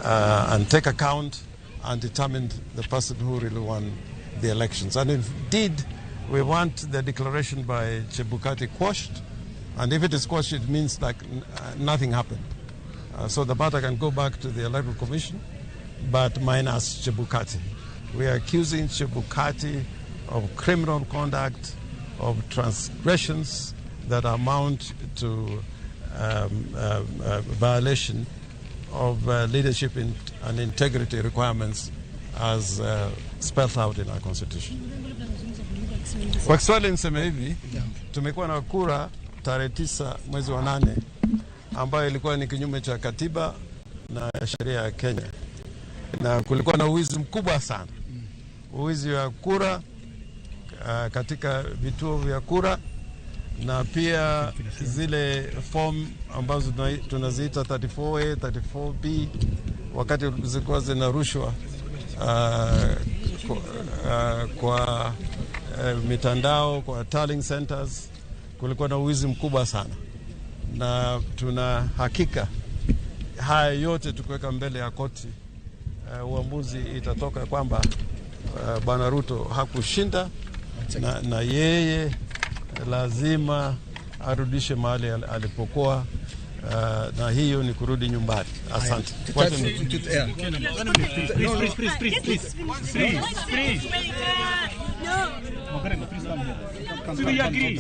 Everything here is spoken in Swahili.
and take account and determine the person who really won the elections. And indeed, we want the declaration by Chebukati quashed. And if it is quashed, it means like nothing happened. So the matter can go back to the Electoral Commission, but minus Chebukati. We are accusing Chebukati of criminal conduct, of transgressions that amount to violation of leadership and integrity requirements as spelled out in our constitution. Kwa Kiswahili niseme hivi, tumekuwa na kura tarehe 9 mwezi wa 8 ambayo ilikuwa ni kinyume cha katiba na sheria ya Kenya, na kulikuwa na uwizi mkubwa sana, uwizi wa kura katika vituo vya kura na pia zile form ambazo tunaziita 34A, 34B wakati zilikuwa zinarushwa kwa mitandao, kwa tallying centers, kulikuwa na uwizi mkubwa sana, na tuna hakika haya yote tukiweka mbele ya koti, uamuzi itatoka kwamba Bwana Ruto hakushinda na yeye lazima arudishe mahali alipokuwa, na hiyo ni kurudi nyumbani. Asante. Wacha Please, please, please, please, please, please, please. No. Do we agree?